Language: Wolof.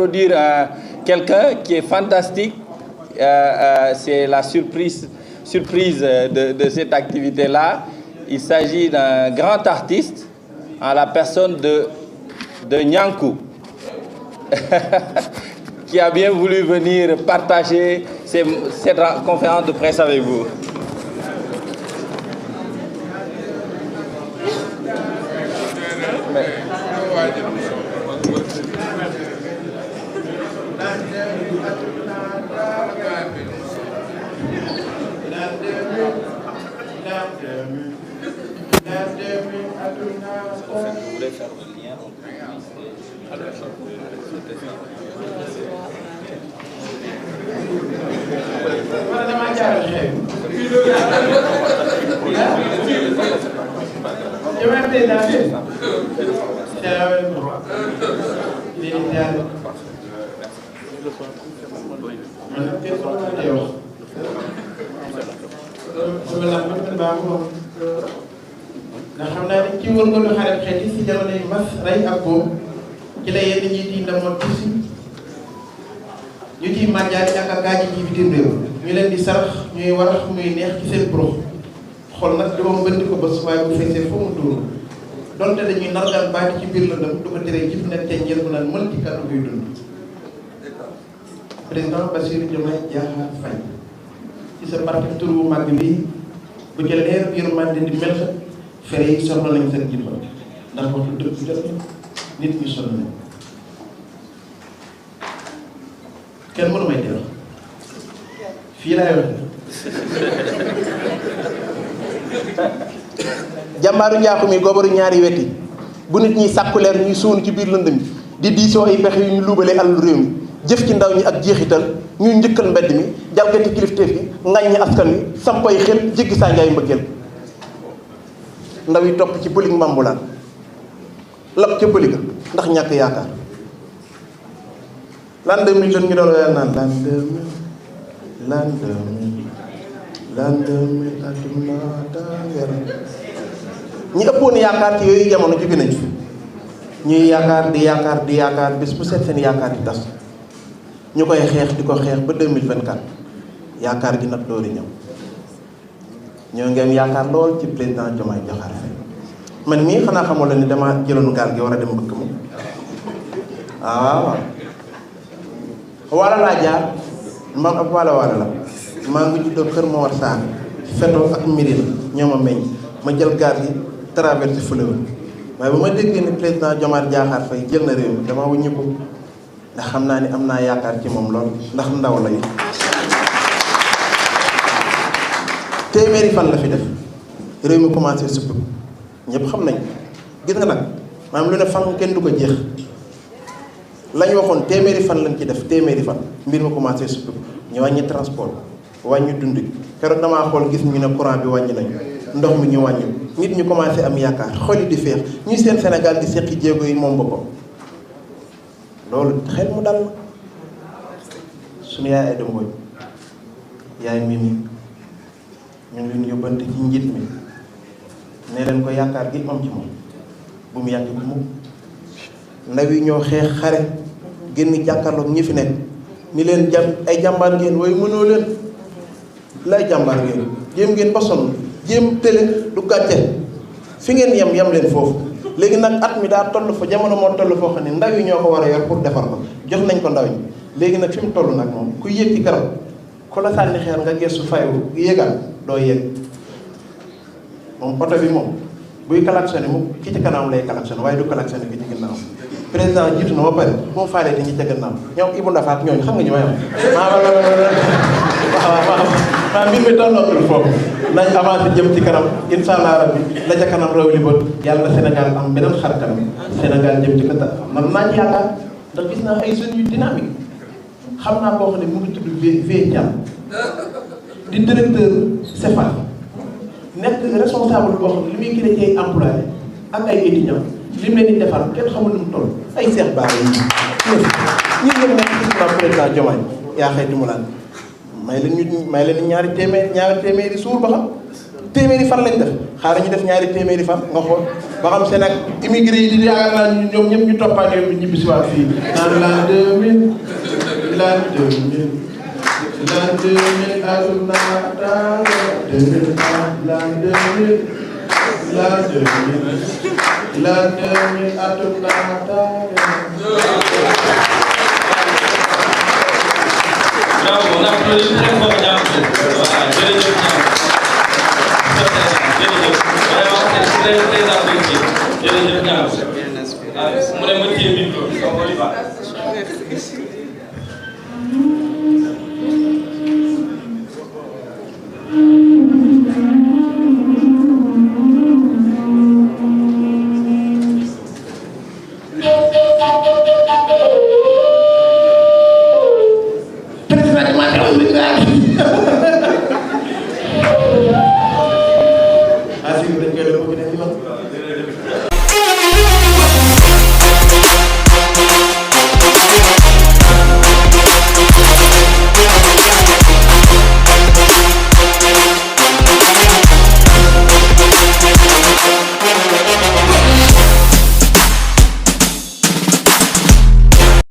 introduire quelqu'un qui est fantastique. C'est la surprise de cette activité-là. Il s'agit d'un grand artiste en la personne de Nyankou, qui a bien voulu venir partager cette conférence de presse avec vous. Vous voulez faire le lien ndax xam naa ne ci wërngalu xarit xeet yi si jamono yi mas rey ak boobu ci la yenn ñi di ndamoon tuuti ñu ciy màjjaale ak a gaaji ji bitim réew ñu leen di sarax ñuy warax muy neex ci seen prox xol nag dama bënd ko bés waaye bu feesee foo mu tuur donte dañuy nargal baati ci biir la dem du ko teree jib ne te njël bu naan mën ci kàddu guy dund. Président Bassirou Diomaye Diakhar Faye ci sa parti tur bu màgg bi bu ca leer yërmande di mel fere yi soxla nañ seen jibbal ndax waxtu dëgg jot nit ñi sonn nañ kenn mënu may def fii laay wax jàmbaaru njaaxu mi gobaru ñaari weti bu nit ñi sàkku leer ñuy suunu ci biir lëndëm di diisoo ay pexe yu ñu luubalee alalu réew mi jëf ci ndaw ñi ak jeexital ñuy njëkkal mbedd mi jalgati kilifteef yi ŋàññi askan wi sampay xel jéggi saa njaay mbëggeel ndaw yi topp ci bëlig mbambulaan lap ca bëliga ndax ñàkk yaakaar l'an 2000 leen ñu doon weer naan l'an 2000 adduna dangeer ñi ëppoon yaakaar ci yooyu jamono jóge nañ fi ñuy yaakaar di yaakaar bis bu seet seen yaakaar di tas ñu koy xeex di ko xeex ba 2024 yaakaar gi nag doori ñëw ñoo ngi am yaakaar lool ci président Diomaye Diakhar Faye man mii xanaa xamul la ni dama jëloon gaal gi war a dem mbëkk mu waaw wala laa jaar man ab wala la maa ngi juddoo Kër Mawar Sarr Feto ak Mirina ñoo ma meññ ma jël gaal gi traversé fleuve waaye ba ma déggee ni président Diomaye Diakhar Faye jël na réew mi dama wuññi ko ndax xam naa ni am naa yaakaar ci moom lool ndax ndaw lay téeméeri fan la fi def réew mi commencé suppu ñëpp xam nañ gis nga nag maanaam lu ne fan kenn du ko jeex lañ waxoon téeméeri fan lañ ci def téeméeri fan mbir mi commencé suppu ñu wàññi transport wàññi dund gi keroog damaa xool gis ñu ne courant bi wàññi nañu ndox mi ñu wàññi nit ñu commencé am yaakaar xol yi di feex ñuy seen Sénégal di seqi jéego yi moom boppam loolu xel mu dal suñu yaay ay dëmbooñ yaay Mimi ñu ngi leen yóbbante ci njiit mi ne leen ko yaakaar gi am ci moom bu mu yàgg bu mu ndaw yi ñoo xeex xare génn jàkkaarloog ñi fi nekk ni leen ay jàmbaar ngeen waaye mënoo leen lay jàmbaar ngeen jéem ngeen ba sonn jéem télé du gàcce fi ngeen yem leen foofu léegi nag at mi daa toll fa jamono moo toll foo xam ne ndaw yi ñoo ko war a yor pour defar ko jox nañ ko ndaw ñi léegi nag fi mu toll nag moom ku yéeg ci garab ku la sànni xeer nga gestu fayu yéegal doo yéeg moom oto bi moom buy klaxonné mu ki ci kanam lay klaxonné waaye du klaxonné ki ci ginnaaw président jiitu na ba pare moom faale te ñi ca gannaaw ñoom Ibou Ndafa ak ñooñu xam nga ñu may wax waaw mbir mi tollootul foofu nañ avancé jëm ci kanam incha allah rabbi la ca kanam raw li bët yàlla na Sénégal am beneen xar kanam Sénégal jëm ci kanam man naa ci yaakaar ndax gis naa ay jeunes yu dynamique xam naa koo xam ne mu ngi tudd Vieux Thiam di directeur CEFA nekk responsable boo xam ne li muy créé ci ay employés ak ay étudiants li mu leen di defar kenn xamul nu mu toll ay Cheikh Bara yi ñi ngeen nekk ci président Diomaye yaa xëy di mu laan may leen ñaari téeméeri suur ba xam téeméeri fan lañ def xaaral ñu def ñaari téeméeri fan nga xool ba xam seen ak immigré yi di yaakaar naa ñoom ñëpp ñu toppaat yow bi ñibbi si waat fii naan l'an 2000 l'an 2000 l'an 2000 atum naataange 2000 l'an 2000 l'an 2000 l'an 2000 atum naataange. Bravo, on applaudit très fort Niamso. Voilà, jërëjëf Niamso. Jërëjëf. Vraiment, c'est très apprécié. Jërëjëf Niamso. Mu ne ma téye micro, on y va.